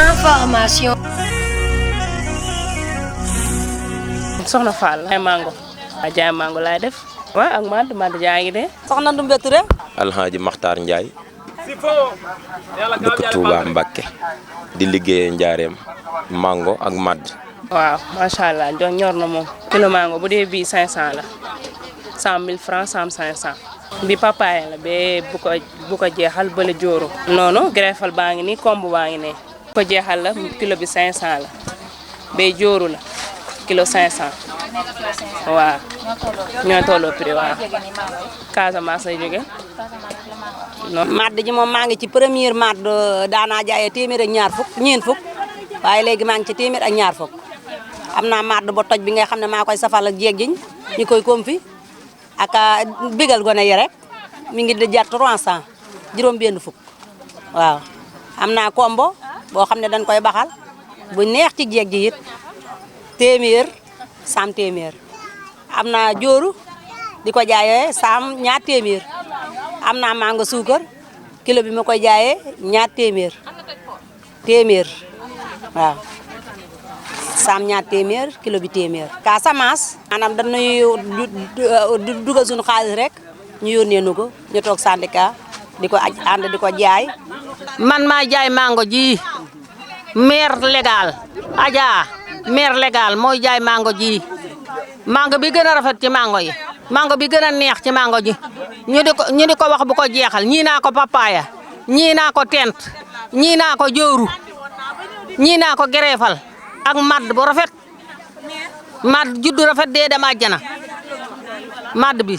Information. Soxna Fall ay mango jaay mango laay def wa ak mad jaa ngi de soxna Ndumbe Touré Alhaji Makhtar Ndiaye dëkk Touba Mbacké di liggéeyee njaareem mango ak mad waaw macha allah ñor na moom kilo mango bu dee bii 500 la 100 000 francs 500 bi papaye la be bu ko jeexal bële jooro noonu greffal baa ngi nii komb baa ngi ne ko jeexal la kilo bi 500 la be jooro la kilo 500 waaw ñoo tolloo prix waaw Casamance lay jóge madd ji moom maa ngi ci première madd daanaa jaayee téeméer ak ñaar fukk ñeen fukk waaye léegi maa ngi ci téeméer ak ñaar fukk am naa madd ba toj bi nga xam ne maa koy safal ak jeeg jiñ ñu koy komfi ak bigal gone yi rek mi ngi di jar 300 juróom benn fukk waaw am naa kombo boo xam ne dañ koy baxal bu neex ci jeeg ji it téeméer sam téeméer am naa jooru di ko jaayee sam ñaar téeméer am naa mango suukar kilo bi ma koy jaayee ñaar téeméer waaw sam ñaar téeméer kilo bi téeméer Casamance maanaam dañuy dugal suñu xaalis rek ñu yónnee nu ko ñu toog syndicat di ko ànd di ko jaay. man maa jaay mango ji maire légal Adja maire légal mooy jaay mango ji mango bi gën a rafet ci mango yi mango bi gën a neex ci mango ji ñu di ko wax bu ko jeexal ñii naa ko papaya ñii naa ko tent ñii naa ko jooru ñii naa ko gereefal ak madd bu rafet madd juddu rafet dee dem àjjana madd bi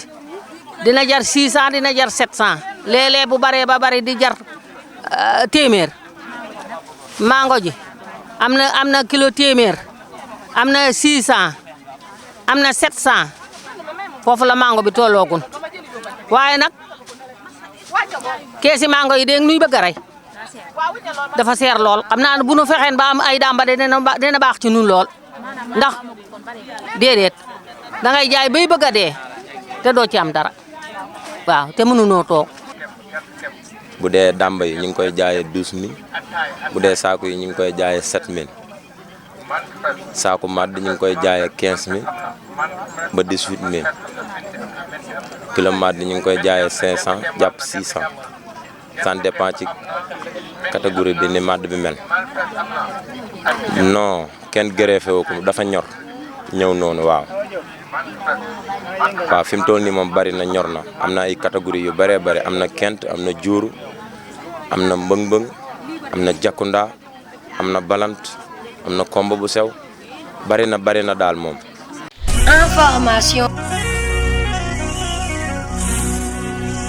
dina jar 600 dina jar 700 léeg-léeg bu baree ba bari di jar téeméer mango ji am na kilo téeméer am na 600 am na 700 foofu la mango bi tolloogun waaye nag keesi mango yi de nuy bëgg a rey dafa seer lool xam naa ne bu nu fexeen ba am ay damba de dina baax ci nun lool ndax déedéet dangay jaay bay bëgg a dee te doo ci am dara waaw te mënunoo toog. bu dee damba yi ñu ngi koy jaayee 12000 bu dee saako yi ñu ngi koy jaayee 7000 saako mad ñu ngi koy jaayee 15000 ba 18000 kilo mad ñu ngi koy jaayee 500 jàpp 600 ça dépend ci catégorie bi ni mad bi mel non kenn greffé wu ko dafa ñor ñëw noonu waaw fi mu toll nii moom bari na ñor na am na ay catégorie yu bëree bëri am na kent am na juuru am na mbëng-mbëng am na jakunda am na balant am na kombo bu sew bari na daal moom. Information.